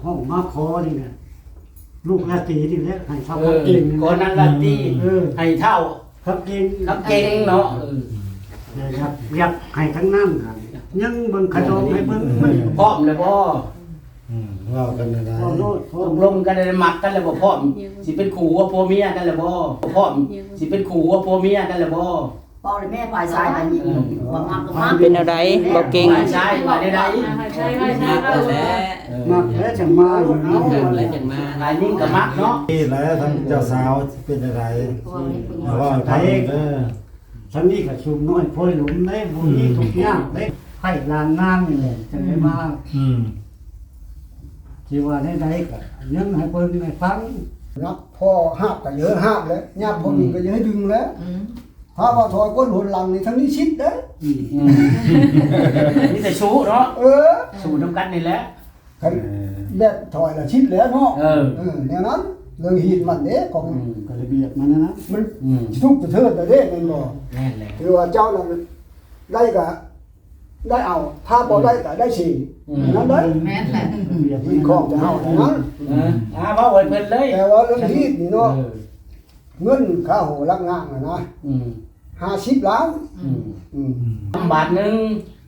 ຮ້ອງມາຂໍນີ້ແຫຼະ ລູກລາຕີນີ້ແຫຼະ ໃຫ້ເຖົ້າ ເອີ ຄຳເກັ່ງ ຂໍນາງລາຕີ ເອີ ໃຫ້ເຖົ້າຄຳເກັ່ງ ຄຳເກັ່ງເນາະ ເອີ ຢາກ ຢາກໃຫ້ທັງນັ້ນ ຍັງເບິ່ງຂະດອງໃຫ້ເບິ່ງ ພ້ອມແລ້ວບໍ່? ອືມ ເວົ້າກັນໄດ້ ເວົ້າໂລດ ຕົກລົງກັນໄດ້ ມັກກັນແລ້ວບໍ່? ພ້ອມຊິເປັນຄູ່ຜົວເມຍກັນແລ້ວບໍ່? ພ້ອມຊິເປັນຄູ່ຜົວເມຍກັນແລ້ວບໍ່? ພໍ່ແລະແມ່ຝ່າຍຊາຍກໍມີ ເອີ ວ່າມັກກໍມັກ ເປັນແນວໃດ ບໍ່ເກັ່ງ ຝ່າຍຊາຍວ່າແນວໃດ? ມັກແລ້ວແຫຼະ ເອີ ມັກແລ້ວຈັ່ງມາ ມັກແລ້ວຈັ່ງມາ ຝ່າຍຍິງກໍມັກເນາະ ນີ້ແຫຼະ ທາງເຈົ້າສາວຊິເປັນຈັ່ງໃດ ເວົ້າໃຫ້ຟັງເດີ ຊັ້ນນີ້ກໍຊຸມນ້ອຍໂພຍຫຼຸມເດ້ ບໍ່ມີ ອືມ ທຸກຍາກເດ້ ໃຫ້ຫຼານນາງນີ້ແຫຼະ ຈັ່ງໄດ້ມາ ອືມ ຊິວ່າແນວໃດກໍຍັງໃຫ້ເບິ່ງໃຫ້ຟັງ ຮັບພໍ່ຮັບກໍເລີຍຮັບແຫຼະ ຍາມພໍ່ ອືມ ດຶງກໍຢ່າໃຫ້ດຶງແຫຼະ ອືມ ຖ້າວ່າຖອຍກົ້ນຫົນຫຼັງນີ້ ທາງນີ້ຊິດເດ້ ອືມ ອືມ ມີແຕ່ສູ້ເນາະ ເອີ ສູ້ນຳກັນນີ້ແຫຼະ ຄັນ ເອີ ແບບຖອຍລະຊິດແຫຼະເນາະ ເອີ ເອີ ແນວນັ້ນ ເລື່ອງຮີດມັນເດ້ ຂອງ ອືມ ກໍລະບຽບມັນນະ ມັນ ອືມ ຊິທຸກສະເທີນລະເດ້ ແມ່ນບໍ່? ແມ່ນແຫຼະ ຄືວ່າເຈົ້ານັ້ນໄດ້ກະໄດ້ເອົາ ຖ້າບໍ່ໄດ້ກະໄດ້ເສຍ ອືມ ນັ້ນເດ້ ແມ່ນແຫຼະ ຮີດຂອງແຕ່ເຮົານັ້ນ ເອີ ອ່າ ເວົ້າໃຫ້ເພິ່ນເລີຍ ແຕ່ວ່າເລື່ອງຮີດນີ້ເນາະ ເອີ ເງິນຄ່າຫົວຫຼັກງານນະ ອືມ ຫ້າສິບລ້ານ ອືມ ອືມ ບາດໜຶ່ງ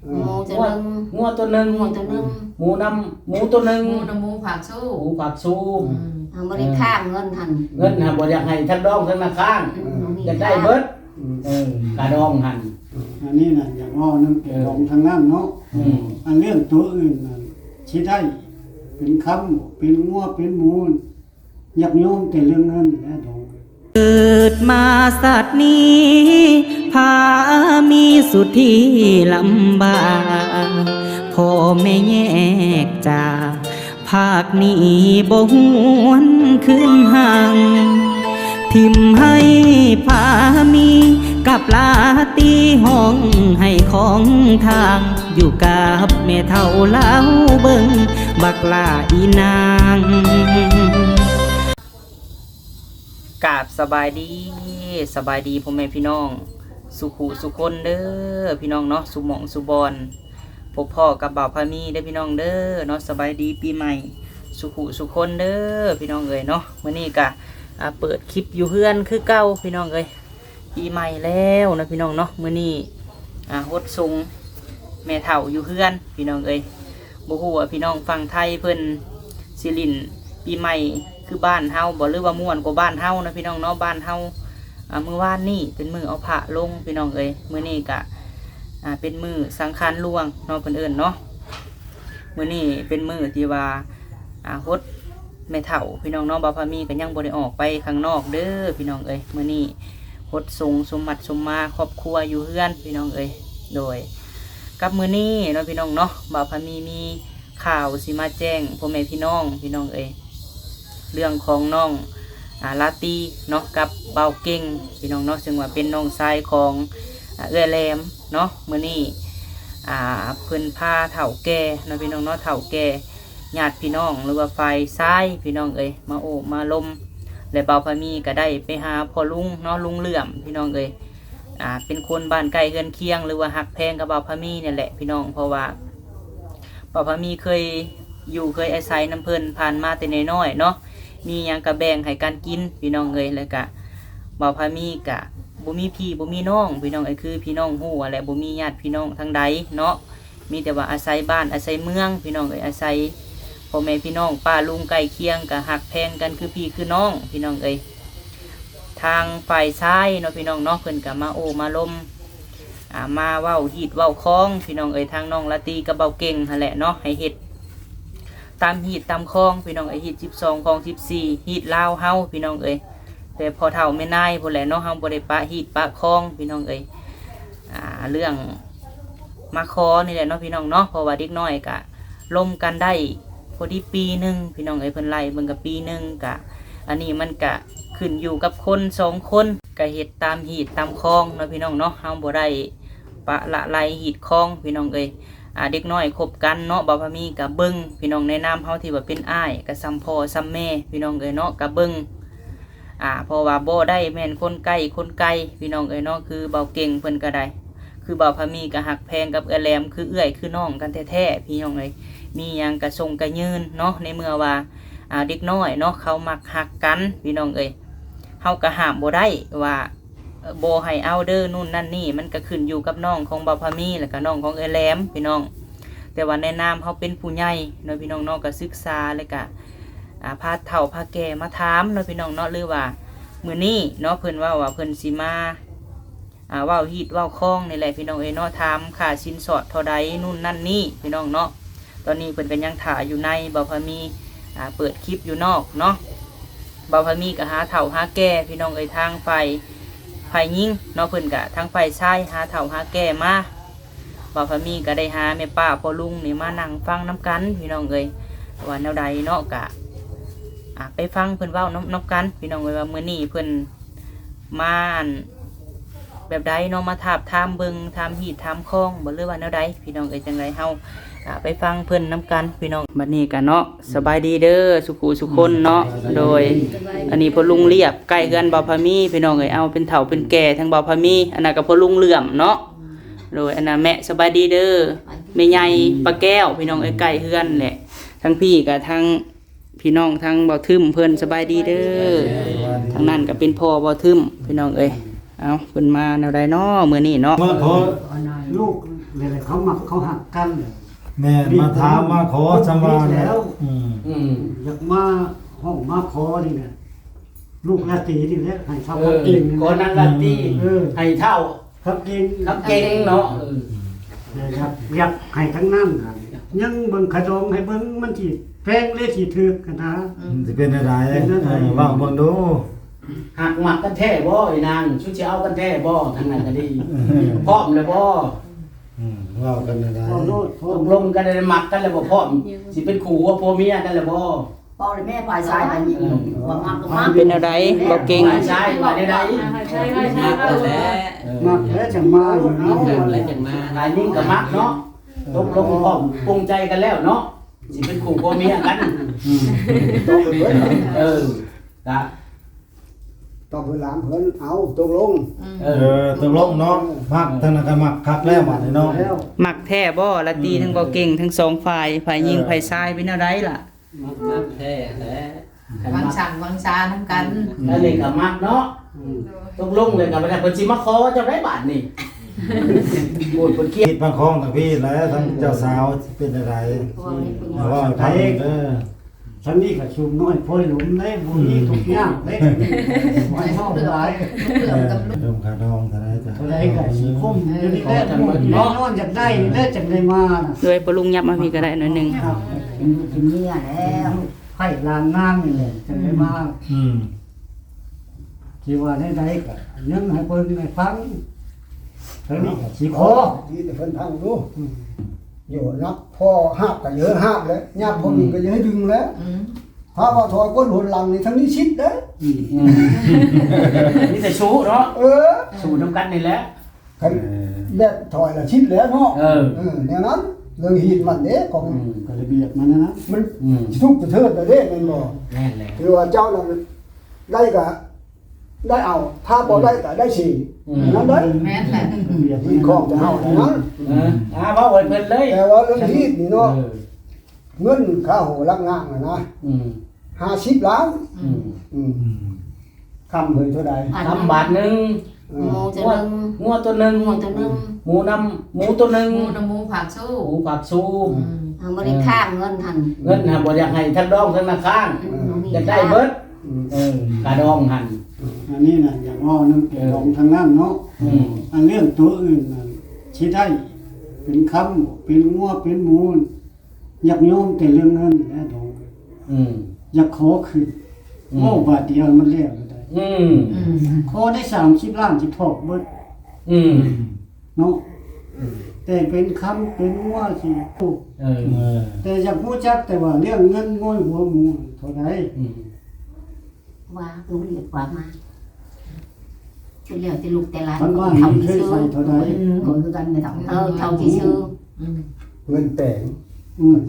ອືມ ງົວໂຕໜຶ່ງ ງົວໂຕໜຶ່ງ ງົວໂຕໜຶ່ງ ໝູນຳ ໝູໂຕໜຶ່ງ ໝູນຳ ໝູຝາກຊູ ໝູຝາກຊູ ອືມ ເຮົາບໍ່ໄດ້ຄ້າງເງິນຫັ້ນ ເງິນຫັ້ນບໍ່ຢາກໃຫ້ທັງດອງທັງນາຄ້າງ ອືມ ຢາກໄດ້ເບິດ ອືມ ເອີ ກາດອງຫັ້ນ ອັນນີ້ນະ ຢາກເວົ້ານຳແກ່ດອງທາງນັ້ນເນາະ ອືມ ອັນເລື່ອງໂຕອື່ນນັ້ນ ຊິໄດ້ເປັນຄຳ ເປັນງົວ ເປັນໝູ ຢາກໂຍມແຕ່ເລື່ອງເງິນແຫຼະດອງ. ເກີດມາຊາດນີ້ ພາມີສຸດທີ່ລຳບາກ ພໍ່ແມ່ແຍກຈາກ ພາກນີ້ບໍ່ຫວນຄືນຮັ່ງ ຖິ້ມໃຫ້ພາມີກັບລາຕີ ຮ້ອງໄຫ້ຂອງທາງ ຢູ່ກັບແມ່ເຖົ້າລາວເບິ່ງ ບັກຫຼ້າອີນາງ. ກາບສະບາຍດີ ສະບາຍດີພໍ່ແມ່ພີ່ນ້ອງສູ່ຜູ້ສູ່ຄົນເດີພີ່ນ້ອງເນາະ ສູ່ໝ່ອງສູ່ບ່ອນ ພົບພໍ້ກັບບ່າວພາມີເດີພີ່ນ້ອງເດີເນາະ. ສະບາຍດີປີໃໝ່ສູ່ຜູ້ສູ່ຄົນເດີພີ່ນ້ອງເອີຍເນາະ. ມື້ນີ້ກະ ອ່າ ເປີດຄລິບຢູ່ເຮືອນຄືເກົ່າພີ່ນ້ອງເອີຍ. ປີໃໝ່ແລ້ວເນາະພີ່ນ້ອງເນາະ ມື້ນີ້ ອ່າ ຫົດສົງແມ່ເຖົ້າຢູ່ເຮືອນພີ່ນ້ອງເອີຍ. ບໍ່ຮູ້ວ່າພີ່ນ້ອງຝັ່ງໄທເພິ່ນຊິຫຼິ້ນປີໃໝ່ຄືບ້ານເຮົາບໍ່ ຫຼືວ່າມ່ວນກວ່າບ້ານເຮົາເນາະພີ່ນ້ອງເນາະ. ບ້ານເຮົາ ອ່າ ມື້ວານນີ້ເປັນມື້ເອົາພະລົງພີ່ນ້ອງເອີຍ. ມື້ນີ້ກະ ອ່າ ເປັນມື້ສັງຂານຫຼວງເນາະ ເພິ່ນເອີ້ນເນາະ. ມື້ນີ້ເປັນມື້ທີ່ວ່າ ອ່າ ຫົດແມ່ເຖົ້າພີ່ນ້ອງເນາະ. ບ່າວພາມີກໍຍັງບໍ່ໄດ້ອອກໄປຂ້າງນອກເດີພີ່ນ້ອງເອີຍ. ມື້ນີ້ຫົດສົງສົມບັດສົມມາຄອບຄົວຢູ່ເຮືອນພີ່ນ້ອງເອີຍ. ໂດຍ ກັບມື້ນີ້ເນາະພີ່ນ້ອງເນາະ ບ່າວພາມີມີຂ່າວຊິມາແຈ້ງພໍ່ແມ່ພີ່ນ້ອງພີ່ນ້ອງເອີຍ. ເລື່ອງຂອງນ້ອງ ອ່າ ລາຕີເນາະ ກັບບ່າວເກັ່ງພີ່ນ້ອງເນາະ ເຊິ່ງວ່າເປັນນ້ອງຊາຍຂອງ ອ່າ ເອື້ອຍແຫຼມເນາະ. ມື້ນີ້ ອ່າ ເພິ່ນພາເຖົ້າແກ່ເນາະພີ່ນ້ອງເນາະ ເຖົ້າແກ່ ຍາດພີ່ນ້ອງ ຫຼືວ່າຝ່າຍຊາຍພີ່ນ້ອງເອີຍ ມາໂອ້ມາລົມ ແລະ ບ່າວພາມີກໍໄດ້ໄປຫາພໍ່ລຸງເນາະ ລຸງເຫຼື້ອມພີ່ນ້ອງເອີຍ. ອ່າ ເປັນຄົນບ້ານໃກ້ເຮືອນຄຽງ ຫຼືວ່າຮັກແພງກັບບ່າວພາມີນີ້ແຫຼະພີ່ນ້ອງ ເພາະວ່າບ່າວພາມີເຄີຍຢູ່ເຄີຍອາໄສນຳເພິ່ນ ຜ່ານມາແຕ່ນ້ອຍໆເນາະ ມີຫຍັງກໍແບ່ງໃຫ້ກັນກິນພີ່ນ້ອງເອີຍ. ແລ້ວກະບ່າວພາມີກະບໍ່ມີພີ່ບໍ່ມີນ້ອງພີ່ນ້ອງເອີຍ ຄືພີ່ນ້ອງຮູ້ຫັ້ນແຫຼະ ບໍ່ມີຍາດພີ່ນ້ອງທາງໃດເນາະ. ມີແຕ່ວ່າອາໄສບ້ານອາໄສເມືອງພີ່ນ້ອງເອີຍ ອາໄສພໍ່ແມ່ພີ່ນ້ອງປ້າລຸງໃກ້ຄຽງ ກໍຮັກແພງກັນຄືພີ່ຄືນ້ອງພີ່ນ້ອງເອີຍ. ທາງຝ່າຍຊາຍເນາະພີ່ນ້ອງເນາະ ເພິ່ນກໍມາໂອ້ມາລົມ ອ່າ ມາເວົ້າຮີດເວົ້າຄອງພີ່ນ້ອງເອີຍ ທາງນ້ອງລາຕີກັບບ່າວເກັ່ງຫັ້ນແຫຼະເນາະ ໃຫ້ເຮັດຕາມຮີດຕາມຄອງພີ່ນ້ອງເອີຍ. ຮີດສິບສອງຄອງສິບສີ່ ຮີດລາວເຮົາພີ່ນ້ອງເອີຍ ແຕ່ພໍ່ເຖົ້າແມ່ນາຍພຸ້ນແຫຼະເນາະ ເຮົາບໍ່ໄດ້ປະຮີດປະຄອງພີ່ນ້ອງເອີຍ. ອ່າ ເລື່ອງມາຂໍນີ້ແຫຼະເນາະພີ່ນ້ອງເນາະ ເພາະວ່າເດັກນ້ອຍກະລົມກັນໄດ້ພໍດີປີໜຶ່ງພີ່ນ້ອງເອີຍ. ເພິ່ນໄລ່ເບິ່ງກະປີໜຶ່ງ ກະ ອັນນີ້ມັນກະຂຶ້ນຢູ່ກັບຄົນສອງຄົນ ກະເຮັດຕາມຮີດຕາມຄອງເນາະພີ່ນ້ອງເນາະ ເຮົາບໍ່ໄດ້ປະລະໄລຮີດຄອງພີ່ນ້ອງເອີຍ. ອ່າ ເດັກນ້ອຍຄົບກັນເນາະ ບ່າວພາມີກະເບິ່ງພີ່ນ້ອງ ໃນນາມເຮົາທີ່ວ່າເປັນອ້າຍ ກະສ່ຳພໍ່ສ່ຳແມ່ພີ່ນ້ອງເອີຍເນາະ ກະເບິ່ງ ອ່າ ເພາະວ່າບໍ່ໄດ້ແມ່ນຄົນໃກ້ຄົນໄກພີ່ນ້ອງເອີຍເນາະ. ຄືບ່າວເກັ່ງເພິ່ນກໍໄດ້ ຄືບ່າວພາມີກໍຮັກແພງກັບເອື້ອຍແຫຼມ ຄືເອື້ອຍຄືນ້ອງກັນແທ້ໆພີ່ນ້ອງເອີຍ. ມີຫຍັງກະສົ່ງກະຍື່ນເນາະ ໃນເມື່ອວ່າ ອ່າ ເດັກນ້ອຍເນາະ ເຂົາມັກຮັກກັນ ພີ່ນ້ອງເອີຍ ເຮົາກະຫ້າມບໍ່ໄດ້ວ່າ ບໍ່ໃຫ້ເອົາເດີ ນູ່ນນັ້ນນີ້ ມັນກະຂຶ້ນຢູ່ກັບນ້ອງຂອງບ່າວພາມີ ແລ້ວກະນ້ອງຂອງເອື້ອຍແຫຼມ ພີ່ນ້ອງ. ແຕ່ວ່າໃນນາມເຮົາເປັນຜູ້ໃຫຍ່ເນາະ ພີ່ນ້ອງເນາະ ກະສຶກສາ ແລ້ວກະ ອ່າ ພາເຖົ້າພາແກ່ມາຖາມເນາະ ພີ່ນ້ອງເນາະ ຫຼືວ່າມື້ນີ້ເນາະ ເພິ່ນເວົ້າວ່າເພິ່ນຊິມາ ອ່າ ເວົ້າຮີດເວົ້າຄອງນີ້ແຫຼະ ພີ່ນ້ອງເອີຍເນາະ ຖາມຄ່າສິນສອດເທົ່າໃດ ນູ່ນນັ້ນນີ້ ພີ່ນ້ອງເນາະ. ຕອນນີ້ເພິ່ນກະຍັງຖ້າຢູ່ໃນ ບ່າວພາມີ ອ່າ ເປີດຄລິບຢູ່ນອກເນາະ. ບ່າວພາມີກະຫາເຖົ້າຫາແກ່ ພີ່ນ້ອງເອີຍ ທາງຝ່າຍ ຝ່າຍຍິງເນາະ ເພິ່ນກະ ທາງຝ່າຍຊາຍຫາເຖົ້າຫາແກ່ມາ. ບ່າວພາມີກະໄດ້ຫາແມ່ປ້າພໍ່ລຸງນີ້ມານັ່ງຟັງນຳກັນ ພີ່ນ້ອງເອີຍ ວ່າແນວໃດເນາະ ກະ ອ່າ ໄປຟັງເພິ່ນເວົ້ານຳ ນຳກັນ ພີ່ນ້ອງເອີຍ ວ່າມື້ນີ້ເພິ່ນ ມາ ອັນ ແບບໃດເນາະ ມາທາບທາມເບິ່ງ ຖາມຮີດຖາມຄອງບໍ່ ຫຼືວ່າແນວໃດ ພີ່ນ້ອງເອີຍ. ຈັ່ງໃດເຮົາ ອ່າ ໄປຟັງເພິ່ນນຳກັນ ພີ່ນ້ອງ. ບັດນີ້ກະເນາະ ສະບາຍດີເດີ ສຸຂູສຸຄົນເນາະ. ໂດຍ ອັນນີ້ພໍ່ລຸງລຽບ ໃກ້ເຮືອນບ່າວພາມີ ພີ່ນ້ອງເອີຍ ເອົາເປັນເຖົ້າເປັນແກ່ທັງບ່າວພາມີ. ອັນນັ້ນກະພໍ່ລຸງເຫຼື້ອມເນາະ. ໂດຍ ອັນນັ້ນແມ່ ສະບາຍດີເດີ ແມ່ໃຫຍ່ປ້າແກ້ວ ພີ່ນ້ອງເອີຍ ໃກ້ເຮືອນແຫຼະ. ທັງພີ້ກະທັງ ພີ່ນ້ອງທາງບ່າວທຶມເພິ່ນ ສະບາຍດີເດີ ທາງນັ້ນກະເປັນພໍ່ບ່າວທຶມ ພີ່ນ້ອງເອີຍ. ເອົ້າ ເພິ່ນມາແນວໃດເນາະ ມື້ນີ້ເນາະ ມາຂໍ ລູກນີ້ແຫຼະ ເຂົາມັກເຂົາຮັກກັນ ແມ່ນ ມາຖາມມາຂໍ ສຳວ່າແລ້ວ ອືມ ອືມ ຢາກມາຮ້ອງມາຂໍນີ້ແຫຼະ ລູກລາຕີນີ້ແຫຼະ ໃຫ້ເຖົ້າ ເອີ ກັບເກັ່ງ ຂໍນາງລາຕີ ເອີ ໃຫ້ເຖົ້າ ຄຳເກັ່ງ ຄຳເກັ່ງເນາະ ເອີ ຢາກ ຢາກໃຫ້ທັງນັ້ນ ຍັງເບິ່ງຂະດອງໃຫ້ເບິ່ງ ມັນຊິແພງ ຫຼືຊິຖືກຫັ້ນນະ ມັນຊິເປັນແນວໃດ ເອີ ເວົ້າເບິ່ງດູ. ຫາກມັກກັນແທ້ບໍ່ ອີນາງ ຊຸດຊິເອົາກັນແທ້ບໍ່ ທາງນັ້ນກະດີ ເອີ ພ້ອມແລ້ວບໍ່ ອືມ ເວົ້າກັນແນວໃດ ເວົ້າໂລດ ຕົກລົງກັນໄດ້ ມັກກັນແລ້ວບໍ່ ພ້ອມຊິເປັນຄູ່ຜົວເມຍກັນແລ້ວບໍ່? ເວົ້າແລ້ວແມ່ ຝ່າຍຊາຍ ເອີ ວ່າມັກກໍມັກ ເປັນແນວໃດ ບໍ່ເກັ່ງ ຝ່າຍຊາຍວ່າແນວໃດ? ອ່າ ຝ່າຍຊາຍວ່າ ມັກແລ້ວແຫຼະ ເອີ ມັກແລ້ວຈັ່ງມາ ມັກແລ້ວຈັ່ງມາ ຝ່າຍຍິງກໍມັກເນາະ ຕົກລົງພ້ອມປົງໃຈກັນແລ້ວເນາະ ຊິເປັນຄູ່ຜົວເມຍກັນ ອືມ ເອີ ກະ ຕ້ອງເພິ່ນຫຼານເພິ່ນ ເອົາ ຕົກລົງ ອືມ ເອີ ເອີ ຕົກລົງເນາະ ມັກ ທາງນັ້ນກະມັກຄັກແລ້ວບາດນີ້ເນາະ ມັກແທ້ບໍ່ ລາຕີ ອືມ ທັງບໍ່ເກັ່ງ ທັງສອງຝ່າຍ ຝ່າຍຍິງ ເອີ ຝ່າຍຊາຍ ເປັນແນວໃດລະ? ມັກ ມັກແທ້ແຫຼະ ຫວັງສັງຫວັງຊານຳກັນ ອັນນີ້ກະມັກເນາະ ອືມ ຕົກລົງແລ້ວກະເພິ່ນຊິມາຂໍເຈົ້າໄດ໋ບາດນີ້ ໂອ້ຍ ເພິ່ນຄຽດ ຄິດມາຄອງທາງພີ້ແຫຼະ ທາງເຈົ້າສາວຊິເປັນຈັ່ງໃດ ເວົ້າໃຫ້ຟັງເດີ. ຊັ້ນນີ້ກະຊຸມນ້ອຍພອຍຫຼົມເດ້ ບໍ່ມີທຸກຍາກເດ້ ບໍ່ໃຫ້ເວົ້າຫຼາຍ ເອີ ລົມຄາດອງເທົ່າໃດ ເທົ່າໃດກະຊິຄົມຢູ່ນີ້ແຫຼະ ແນ່ນອນຢາກໄດ້ນີ້ແຫຼະ ຈັ່ງໄດ້ມານະ ໂດຍ ພໍ່ລຸງ ຫຍັບມາພີ້ກະໄດ້ໜ້ອຍໜຶ່ງ ເປັນລູກເປັນເມຍແລ້ວ ໃຫ້ຫຼານນາງນີ້ແຫຼະ ຈັ່ງໄດ້ມາ ອືມ ຊິວ່າແນວໃດກະຍັງໃຫ້ເບິ່ງໃຫ້ຟັງ ທາງນີ້ກະຊິຂໍ ດີແຕ່ເພິ່ນຟັງດູ ອືມ ຢູ່ນຳພໍ່ຮາບກະຢ່າໃຫ້ຮາບແຫຼະ ຍາມພໍ່ມີກະຢ່າໃຫ້ດຶງແຫຼະ ອືມ ຖ້າວ່າຖອຍກົ້ນຫົນຫຼັງນີ້ ທາງນີ້ຊິດເດ້ ອືມ ມີແຕ່ສູ້ເນາະ ເອີ ສູ້ນຳກັນນີ້ແຫຼະ ຄັນ ເອີ ແບບຖອຍລະຊິດແຫຼະເນາະ ເອີ ເອີ ແນວນັ້ນ ເລື່ອງຮີດມັນເດ້ ຂອງ ອືມ ກະລະບຽບມັນນະ ມັນ ອືມ ຊິທຸກຈະເທີດລະເດ້ ແມ່ນບໍ່? ແມ່ນແຫຼະ ຄືວ່າເຈົ້ານັ້ນໄດ້ກະ ໄດ້ເອົາ ຖ້າບໍ່ໄດ້ກະໄດ້ເສຍ ອືມ ນັ້ນເດ້ ແມ່ນແຫຼະ ທີ່ຂອງເຮົານັ້ນ ເອີ ອ່າ ເວົ້າໃຫ້ເພິ່ນເລີຍ ແຕ່ວ່າເລື່ອງຮີດນີ້ເນາະ ເອີ ເງິນຄ່າຫົວຫຼັກງານນະ ອືມ ຫ້າສິບລ້ານ ອືມ ອືມ ອືມ ຄຳເພິ່ນເທົ່າໃດ ຄຳບາດໜຶ່ງ ອືມ ງົວໂຕໜຶ່ງ ງົວໂຕໜຶ່ງ ງົວໂຕໜຶ່ງ ໝູນຳ ໝູໂຕໜຶ່ງ ໝູນຳ ໝູພາກຊູ ໝູພາກຊູ ອືມ ເຮົາບໍ່ໄດ້ຄ້າງເງິນຫັ້ນ ເງິນຫັ້ນບໍ່ຢາກໃຫ້ທັງດອງທັງນະຄ້າງ ອືມ ຢາກໄດ້ເບິດ ອືມ ເອີ ກະດອງຫັ້ນ ອັນນີ້ນະ ຢາກເວົ້ານຳແກ່ດອງທາງນັ້ນເນາະ ອືມ ອັນເລື່ອງໂຕອື່ນນັ້ນ ຊິໄດ້ເປັນຄຳ ເປັນງົວ ເປັນໝູ ຢາກຍອມແຕ່ເລື່ອງເງິນແຫຼະດອງ ອືມ ຢາກຂໍຂຶ້ນ ອືມ ເວົ້າບາດດຽວມັນແລ້ວໄດ້ ອືມ ອືມ ຂໍໄດ້ສາມສິບລ້ານຊິຖອກເບິດ ອືມ ເນາະ ອືມ ແຕ່ເປັນຄຳເປັນງົວຊິ ເອີ ເອີ ແຕ່ຢາກຮູ້ຈັກແຕ່ວ່າເລື່ອງເງິນງວຍຫົວໝູເທົ່າໃດ ອືມ ວ່າລູກເລກວ່າມາ ຄືແລ້ວແຕ່ລູກແຕ່ຫຼານ ຄັນວ່າເຮົາເຄີຍໃສ່ເທົ່າໃດ ອືມ ກໍຄືກັນແມ່ນ ເອີ ເທົ່າທີ່ຊື່ ອືມ ເງິນແປງ ອືມ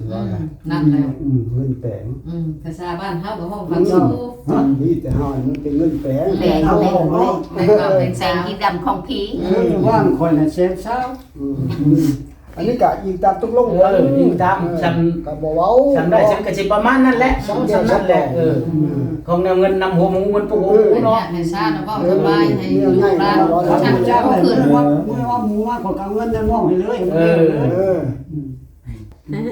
ນັ້ນແຫຼະ ອືມ ເງິນແປງ ອືມ ພາສາບ້ານເຮົາກໍຮ້ອງວ່າ ອືມ ເຈົ້າ ຮະ ມີແຕ່ເຮົາມັນເປັນເງິນແປງ ແປງ ເອົາ ແປງ ອອກເນາະ ແປງ ແປງຂາວ ແປງສີດຳຂອງຜີ ເອີ ບ້ານຂ້ອຍນະແສນຊາວ ອືມ ອືມ ອັນນີ້ກະອີງຕາມຕົກລົງ ເອີ ອີງຕາມ ເອີ ສ່ຳ ກະບໍ່ເວົ້າ ສ່ຳໄດ້ ເນາະ ສ່ຳກະຊິປະມານນັ້ນແຫຼະ ສ່ຳນັ້ນແຫຼະ ເອີ ອືມ ຂອງແນວເງິນນຳຫົວໝູເງິນປຸກຫົວໝູເນາະ ເອີ ແມ່ນຊານະ ເວົ້າສະບາຍໃຫ້ລູກຫຼານ ເອີ ເຂົາເອີ້ນວ່າ ເມື່ອເອົາໝູມາ ເຂົາກະເອົາເງິນນັ້ນມອບໃຫ້ເລີຍ ເອີ ເອີ ອືມ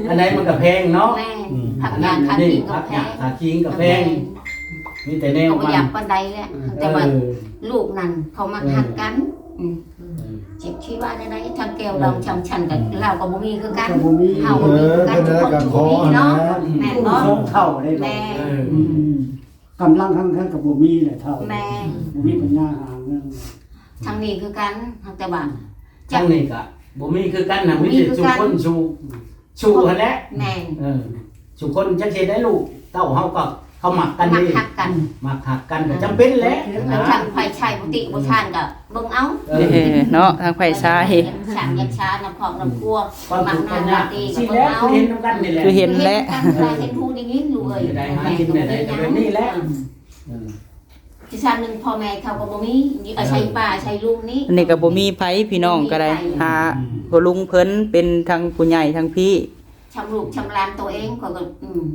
ອັນໃດມັນກະແພງເນາະ ແມ່ນ ອືມ ຜັກຫຍ້າ ອັນນັ້ນ ຄາຄີງກະແພງ ຄາຄີງກະແພງ ແມ່ນ ມີແຕ່ແນວມັນ ເຂົາບໍ່ຢາກປານໃດແຫຼະ ເອີ ແຕ່ວ່າ ເອີ ລູກນັ້ນເຂົາມັກ ເອີ ຮັກກັນ ອືມ ເອີ ຈັກຊິວ່າແນວໃດ ທາງແກ້ວດອງ ເອີ ຊ່ຳຊັ້ນກັນ ລາວກະບໍ່ມີຄືກັນ ກະບໍ່ມີ ເຮົາກະບໍ່ມີຄືກັນ ເອີ ເພິ່ນກະຂໍເນາະ ແມ່ນບໍ່ ສອງເທົ່າເດ້ ແມ່ນ ເອີ ອືມ ກຳລັງທາງເຮືອນກະບໍ່ມີແຫຼະເຖົ້າ ແມ່ນ ບໍ່ມີປັນຍາຫາເງິນ ທາງນີ້ຄືກັນ ແຕ່ວ່າ ທາງນີ້ກະບໍ່ມີຄືກັນນະ ມີແຕ່ສູ່ຄົນສູ່ ສູ່ຫັ້ນແຫຼະ ແມ່ນ ເອີ ສູ່ຄົນຈັກເຮັດໃດລູກເຕົ້າເຮົາກະ ເຂົາມັກກັນເດ້ ມັກຮັກກັນ ມັກຮັກກັນກະຈຳເປັນແຫຼະ ທາງຝ່າຍຊາຍບໍ່ຕິບໍ່ຊານກະເບິ່ງເອົາ ເອີ ເນາະ ທາງຝ່າຍຊາຍ ສ້າງຍັດສານຳຄອບນຳຄົວ ມັກນານລາຕີກະເບິ່ງເອົາ ຄືເຫັນນຳກັນນີ້ແຫຼະ ຄືເຫັນແຫຼະ ເຫັນນຳກັນ ເຫັນຮູ້ໄດ້ຍິນລູກເອີຍ ໄດ້ຫາກິນແນວໃດກະແບບນີ້ແຫຼະ ເອີ ອີກຊາດໜຶ່ງພໍ່ແມ່ເຂົາກະບໍ່ມີ ອາໄສປ້າອາໄສລຸງນີ້ ອັນນີ້ກະບໍ່ມີໃຜ ພີ່ນ້ອງກະໄດ້ ບໍ່ມີໃຜ ຫາ ອືມ ພໍ່ລຸງເພິ່ນເປັນທັງຜູ້ໃຫຍ່ທັງພີ່ ຊ່ຳລູກຊ່ຳຫຼານໂຕເອງ ຂ້ອຍກະ ອືມ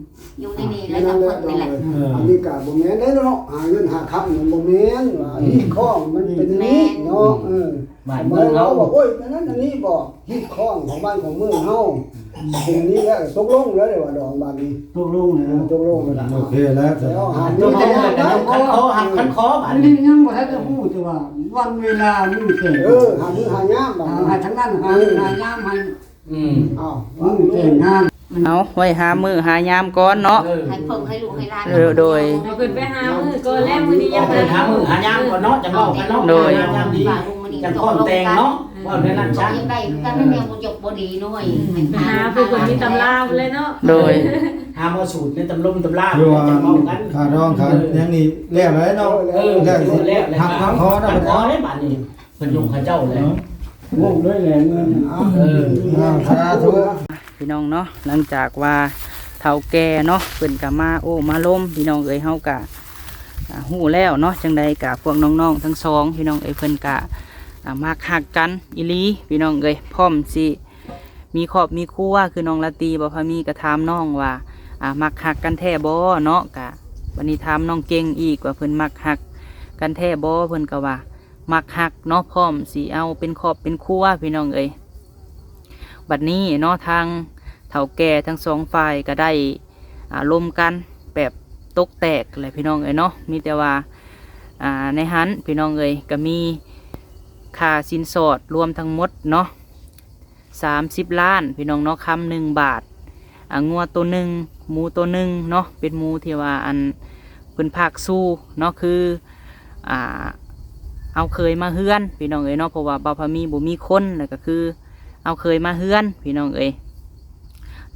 ຢູ່ໃນນີ້ແຫຼະ ນຳເພິ່ນນີ້ແຫຼະ ເອີ ອັນນີ້ກະບໍ່ແມ່ນເດ້ເນາະ ຫາເງິນຫາຄຳມັນບໍ່ແມ່ນວ່າ ອືມ ຮີດຄອງມັນເປັນອັນນີ້ເນາະ ແມ່ນ ເອີ ບ້ານເມືອງເຮົາ ເຮົາວ່າ ໂອ້ຍ ອັນນັ້ນອັນນີ້ບໍ່ ຮີດຄອງຂອງບ້ານຂອງເມືອງເຮົາ ເປັນນີ້ແລ້ວ ຕົກລົງແລ້ວເດ້ວ່າດອງບາດນີ້ ຕົກລົງແລ້ວ ເອີ ຕົກລົງແລ້ວ ໂອເຄແລ້ວ ແລ້ວຫາ ຕົກລົງແລ້ວ ຄັນຂໍ ຄັນຂໍບາດນີ້ ຍັງບໍ່ທັນໄດ້ຮູ້ ແຕ່ວ່າວັນເວລາມື້ແຕ່ງ ເອີ ຫາມື້ຫາຍາມບາດນີ້ ຫາທາງນັ້ນ ຫາ ເອີ ຫາຍາມໃຫ້ ອືມ ເອົາ ມື້ແຕ່ງງານ ເອົາ ໄວ້ຫາມື້ຫາຍາມກ່ອນເນາະ ເອີ ໃຫ້ເພິ່ງໃຫ້ລູກໃຫ້ຫຼານ ເອີ ໂດຍ ໃຫ້ເພິ່ນໄປຫາມື້ກ່ອນແລ້ວ ມື້ນີ້ຍັງ ເພິ່ນຫາມື້ຫາຍາມກ່ອນເນາະ ຈັ່ງເວົ້າກັນເນາະ ໂດຍ ຍາມດີ ຈັ່ງພ້ອມແຕ່ງເນາະ ເວົ້າແນວນັ້ນຊະ ຢາກໄດ້ຄືກັນ ແນວບໍ່ຈົບບໍ່ດີນ້ອຍ ອືມ ໃຫ້ຫາ ຫາຜູ້ເພິ່ນມີຕຳລາພຸ້ນແຫຼະເນາະ ໂດຍ ຫາໝໍສູດໃນຕຳລົງຕຳລາ ຄືວ່າ ຈັ່ງເວົ້າກັນ ຄ່າດອງຄ່າຫຍັງນີ້ແລ້ວແລ້ວເນາະ ເອີ ແລ້ວ ແລ້ວ ແລ້ວ ຮັກຄຳຂໍນຳ ຄັນຂໍແລ້ວບາດນີ້ ເພິ່ນຍົກໃຫ້ເຈົ້າແຫຼະ ເນາະ ໂອ້ ເລີຍແຫຼະເງິນ ເອີ ສາທຸ ພີ່ນ້ອງເນາະ ຫຼັງຈາກວ່າເຖົ້າແກ່ເນາະ ເພິ່ນກະມາໂອ້ມາລົມ ພີ່ນ້ອງເອີຍ ເຮົາກະ ອ່າ ຮູ້ແລ້ວເນາະ ຈັ່ງໃດກະພວກນ້ອງໆທັງສອງ ພີ່ນ້ອງເອີຍ ເພິ່ນກະ ອ່າ ມັກຮັກກັນອີ່ຫຼີ ພີ່ນ້ອງເອີຍ ພ້ອມຊິມີຄອບມີຄົວ ຄືນ້ອງລາຕີ ບໍ່ພາມີກະຖາມນ້ອງວ່າ ອ່າ ມັກຮັກກັນແທ້ບໍ່ເນາະ ກະບາດນີ້ຖາມນ້ອງເກັ່ງອີກວ່າເພິ່ນມັກຮັກກັນແທ້ບໍ່ ເພິ່ນກະວ່າ ມັກຮັກເນາະ ພ້ອມຊິເອົາເປັນຄອບເປັນຄົວ ພີ່ນ້ອງເອີຍ ບັດນີ້ເນາະ ທາງເຖົ້າແກ່ທັງສອງຝ່າຍກະໄດ້ ອ່າ ລົມກັນແບບຕົກແຕກແຫຼະ ພີ່ນ້ອງເອີຍເນາະ ມີແຕ່ວ່າ ອ່າ ໃນຫັ້ນ ພີ່ນ້ອງເອີຍ ກະມີຄ່າສິນສອດລວມທັງໝົດເນາະ ສາມສິບລ້ານ ພີ່ນ້ອງເນາະ ຄຳໜຶ່ງບາດ ອ່າ ງົວໂຕໜຶ່ງ ໝູໂຕໜຶ່ງເນາະ ເປັນໝູທີ່ວ່າ ອັນ ເພິ່ນພາກສູ່ເນາະ ຄື ອ່າ ເອົາເຂີຍມາເຮືອນ ພີ່ນ້ອງເອີຍເນາະ ເພາະວ່າບ່າວພາມີບໍ່ມີຄົນ ແລ້ວກະຄືເອົາເຂີຍມາເຮືອນ ພີ່ນ້ອງເອີຍ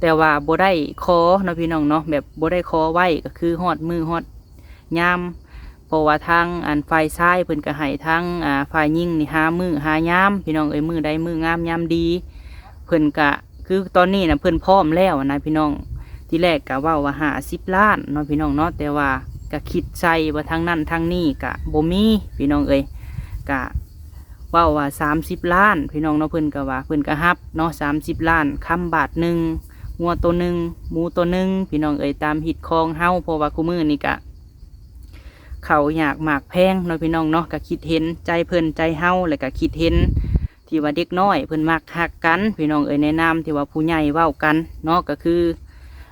ແຕ່ວ່າບໍ່ໄດ້ຂໍເນາະ ພີ່ນ້ອງເນາະ ແບບບໍ່ໄດ້ຂໍໄວ້ ກະຄືຮອດມື້ຮອດຍາມ ເພາະວ່າທາງ ອັນ ຝ່າຍຊາຍເພິ່ນກະໃຫ້ທາງ ອ່າ ຝ່າຍຍິງນີ້ຫາມື້ຫາຍາມ ພີ່ນ້ອງເອີຍ ມື້ໃດມື້ງາມຍາມດີ ເພິ່ນກະ ຄືຕອນນີ້ນະເພິ່ນພ້ອມແລ້ວນະພີ່ນ້ອງ ທີແລກກະເວົ້າວ່າຫ້າສິບລ້ານເນາະພີ່ນ້ອງເນາະ ແຕ່ວ່າກະຄິດໃສ່ວ່າທາງນັ້ນທາງນີ້ກະບໍ່ມີພີ່ນ້ອງເອີຍ ກະເວົ້າວ່າສາມສິບລ້ານພີ່ນ້ອງເນາະ ເພິ່ນກະວ່າເພິ່ນກະຮັບເນາະ ສາມສິບລ້ານ ຄຳບາດໜຶ່ງ ງົວໂຕໜຶ່ງ ໝູໂຕໜຶ່ງພີ່ນ້ອງເອີຍ ຕາມຮີດຄອງເຮົາ ເພາະວ່າຄູ່ມື້ນີ້ກະເຂົ້າຍາກໝາກແພງເນາະພີ່ນ້ອງເນາະ ກະຄິດເຫັນໃຈເພິ່ນໃຈເຮົາ ແລະກະຄິດເຫັນ ທີ່ວ່າເດັກນ້ອຍເພິ່ນມັກຮັກກັນພີ່ນ້ອງເອີຍ ໃນນາມທີ່ວ່າຜູ້ໃຫຍ່ເວົ້າກັນເນາະ ກໍຄື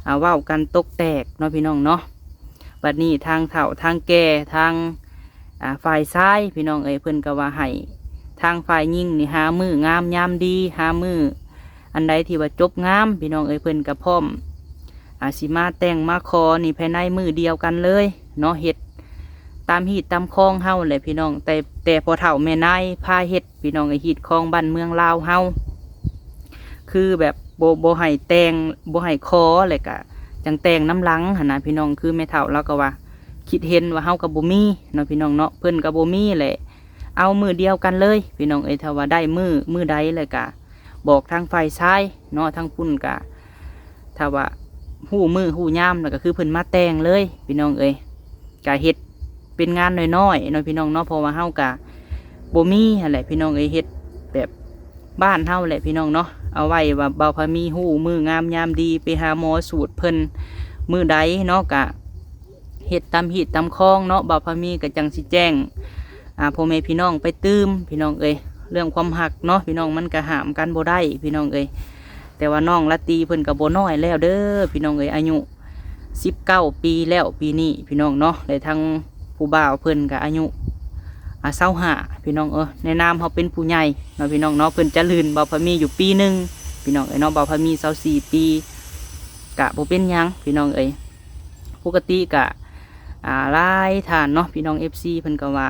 ອ່າ ເວົ້າກັນຕົກແຕກເນາະພີ່ນ້ອງເນາະ ບັດນີ້ທາງເຖົ້າທາງແກ່ທາງ ອ່າ ຝ່າຍຊາຍພີ່ນ້ອງເອີຍ ເພິ່ນກໍວ່າໃຫ້ທາງຝ່າຍຍິງນີ້ຫາມື້ງາມຍາມດີ ຫາມື້ອັນໃດທີ່ວ່າຈົບງາມພີ່ນ້ອງເອີຍ ເພິ່ນກໍພ້ອມ ອ່າ ຊິມາແຕ່ງມາຂໍນີ້ພາຍໃນມື້ດຽວກັນເລີຍເນາະ ເຮັດຕາມຮີດຕາມຄອງເຮົາແຫຼະພີ່ນ້ອງ ແຕ່ ແຕ່ພໍ່ເຖົ້າແມ່ນາຍພາເຮັດ ພີ່ນ້ອງເອີຍ ຮີດຄອງບ້ານເມືອງລາວເຮົາ ຄືແບບບໍ່ ບໍ່ໃຫ້ແຕ່ງ ບໍ່ໃຫ້ຂໍ ແລ້ວກະຈັ່ງແຕ່ງນຳຫຼັງຫັ້ນນະພີ່ນ້ອງ ຄືແມ່ເຖົ້າລາວກໍວ່າ ຄິດເຫັນວ່າເຮົາກໍບໍ່ມີເນາະພີ່ນ້ອງເນາະ ເພິ່ນກໍບໍ່ມີແຫຼະ ເອົາມື້ດຽວກັນເລີຍພີ່ນ້ອງເອີຍ ຖ້າວ່າໄດ້ມື້ ມື້ໃດແລ້ວກະບອກທາງຝ່າຍຊາຍເນາະ ທາງພຸ້ນກະ ຖ້າວ່າຮູ້ມື້ຮູ້ຍາມແລ້ວກໍຄືເພິ່ນມາແຕ່ງເລີຍພີ່ນ້ອງເອີຍ ກະເຮັດເປັນງານນ້ອຍໆເນາະພີ່ນ້ອງເນາະ ເພາະວ່າເຮົາກະບໍ່ມີຫັ້ນແຫຼະພີ່ນ້ອງເອີຍ ເຮັດແບບບ້ານເຮົາແຫຼະພີ່ນ້ອງເນາະ ເອົາໄວ້ວ່າບ່າວພາມີຮູ້ມື້ງາມຍາມດີ ໄປຫາໝໍສູດເພິ່ນມື້ໃດເນາະ ກະເຮັດຕາມຮີດຕາມຄອງເນາະ. ບ່າວພາມີກະຈັ່ງຊິແຈ້ງ ອ່າ ພໍ່ແມ່ພີ່ນ້ອງໄປຕື່ມ ພີ່ນ້ອງເອີຍ. ເລື່ອງຄວາມຮັກເນາະ ພີ່ນ້ອງ ມັນກະຫ້າມກັນບໍ່ໄດ້ ພີ່ນ້ອງເອີຍ. ແຕ່ວ່ານ້ອງລາຕີເພິ່ນກະບໍ່ນ້ອຍແລ້ວເດີ ພີ່ນ້ອງເອີຍ ອາຍຸສິບເກົ້າປີແລ້ວປີນີ້ ພີ່ນ້ອງເນາະ. ແລະທາງຜູ້ບ່າວເພິ່ນກະອາຍຸ ອ່າ ຊາວຫ້າ ພີ່ນ້ອງເອີຍ. ໃນນາມເຮົາເປັນຜູ້ໃຫຍ່ເນາະ ພີ່ນ້ອງເນາະ ເພິ່ນຈະລື່ນບ່າວພາມີຢູ່ປີໜຶ່ງ ພີ່ນ້ອງເອີຍເນາະ. ບ່າວພາມີຊາວສີ່ປີ ກະບໍ່ເປັນຫຍັງ ພີ່ນ້ອງເອີຍ. ປົກກະຕິກະ ອ່າ ຫຼາຍທ່ານເນາະ ພີ່ນ້ອງ ເອັຟຊີ ເພິ່ນກໍວ່າ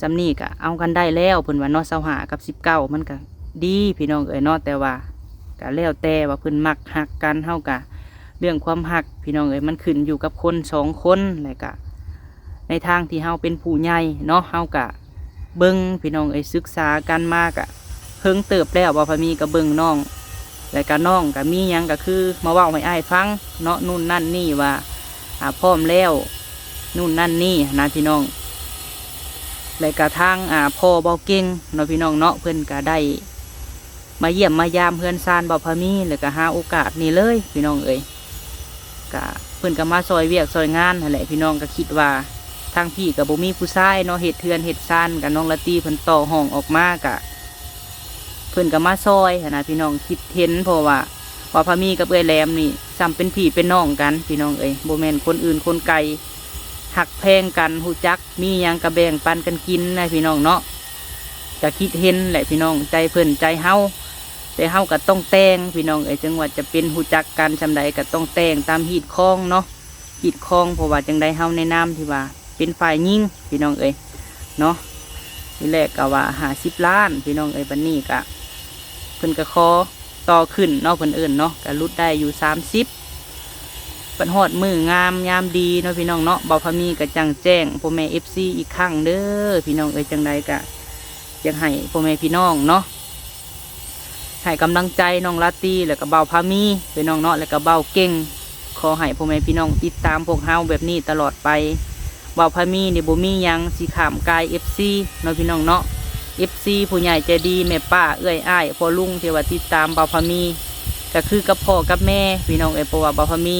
ຊ່ຳນີ້ກະເອົາກັນໄດ້ແລ້ວ ເພິ່ນວ່າເນາະ. ຊາວຫ້າກັບສິບເກົ້າມັນກະດີ ພີ່ນ້ອງເອີຍເນາະ. ແຕ່ວ່າກະແລ້ວແຕ່ວ່າເພິ່ນມັກຮັກກັນ ເຮົາກະ ເລື່ອງຄວາມຮັກ ພີ່ນ້ອງເອີຍ ມັນຂຶ້ນຢູ່ກັບຄົນສອງຄົນ. ແລະກະໃນທາງທີ່ເຮົາເປັນຜູ້ໃຫຍ່ເນາະ ເຮົາກະເບິ່ງ ພີ່ນ້ອງເອີຍ ສຶກສາກັນມາກະເຖິງເຕີບແລ້ວ. ບ່າວພາມີກະເບິ່ງນ້ອງ ແລະກະນ້ອງກະມີຫຍັງກະຄືມາເວົ້າໃຫ້ອ້າຍຟັງເນາະ ນູ່ນນັ້ນນີ້ວ່າ ອ່າ ພ້ອມແລ້ວ ນູ່ນນັ້ນນີ້ຫັ້ນນະ ພີ່ນ້ອງ. ແລະກະທາງ ອ່າ ພໍ່ເບົາເກັ່ງເນາະ ພີ່ນ້ອງເນາະ ເພິ່ນກະໄດ້ມາຢ້ຽມມາຢາມເຮືອນຊານບ່າວພາມີ ແລະກະຫາໂອກາດນີ້ເລີຍ ພີ່ນ້ອງເອີຍ. ກະເພິ່ນກະມາຊ່ອຍວຽກຊ່ອຍງານຫັ້ນແຫຼະ ພີ່ນ້ອງ. ກະຄິດວ່າທາງພີ້ກະບໍ່ມີຜູ້ຊາຍເນາະ ເຮັດເຮືອນເຮັດຊານ ກະນ້ອງລາຕີເພິ່ນຕໍ່ຫ້ອງອອກມາ ກະ ເພິ່ນກໍມາຊ່ອຍຫັ້ນນະ ພີ່ນ້ອງ ຄິດເຫັນ ເພາະວ່າບ່າວພາມີກັບເອື້ອຍແຫຼມນີ້ສ່ຳເປັນພີ່ເປັນນ້ອງກັນ ພີ່ນ້ອງເອີຍ ບໍ່ແມ່ນຄົນອື່ນຄົນໄກ ຮັກແພງກັນ ຮູ້ຈັກມີຫຍັງກໍແບ່ງປັນກັນກິນນະ ພີ່ນ້ອງເນາະ. ກໍຄິດເຫັນແຫຼະ ພີ່ນ້ອງ ໃຈເພິ່ນໃຈເຮົາ ແຕ່ເຮົາກໍຕ້ອງແຕ່ງ ພີ່ນ້ອງເອີຍ ເຖິງວ່າຈະເປັນ ຮູ້ຈັກກັນສ່ຳໃດກໍຕ້ອງແຕ່ງຕາມຮີດຄອງເນາະ ຮີດຄອງ ເພາະວ່າຈັ່ງໃດເຮົາໃນນາມທີ່ວ່າ ເປັນຝ່າຍຍິງ ພີ່ນ້ອງເອີຍເນາະ. ທີແລກກໍວ່າຫ້າສິບລ້ານ ພີ່ນ້ອງເອີຍ ບັດນີ້ກະເພິ່ນກໍຂໍຕໍ່ຂຶ້ນເນາະ ເພິ່ນເອີ້ນເນາະ ກໍຫຼຸດໄດ້ຢູ່ສາມສິບ. ບັດຮອດມື້ງາມຍາມດີເນາະ ພີ່ນ້ອງເນາະ ບ່າວພາມີກໍຈັ່ງແຈ້ງພໍ່ແມ່ເອັຟຊີອີກຄັ້ງເດີ ພີ່ນ້ອງເອີຍ. ຈັ່ງໃດກໍຢາກໃຫ້ພໍ່ແມ່ພີ່ນ້ອງເນາະ ໃຫ້ກຳລັງໃຈນ້ອງລາຕີ ແລ້ວກໍບ່າວພາມີ ພີ່ນ້ອງເນາະ ແລ້ວກໍບ່າວເກັ່ງ. ຂໍໃຫ້ພໍ່ແມ່ພີ່ນ້ອງຕິດຕາມພວກເຮົາແບບນີ້ຕະຫຼອດໄປ. ບ່າວພາມີນີ້ບໍ່ມີຫຍັງຊິຂ້າມກາຍເອັຟຊີເນາະ ພີ່ນ້ອງເນາະ. ເອັຟຊີ ຜູ້ໃຫຍ່ໃຈດີ ແມ່ປ້າ ເອື້ອຍອ້າຍ ພໍ່ລຸງ ທີ່ວ່າຕິດຕາມບ່າວພາມີ ກໍຄືກັບພໍ່ກັບແມ່ ພີ່ນ້ອງເອີຍ. ເພາະວ່າບ່າວພາມີ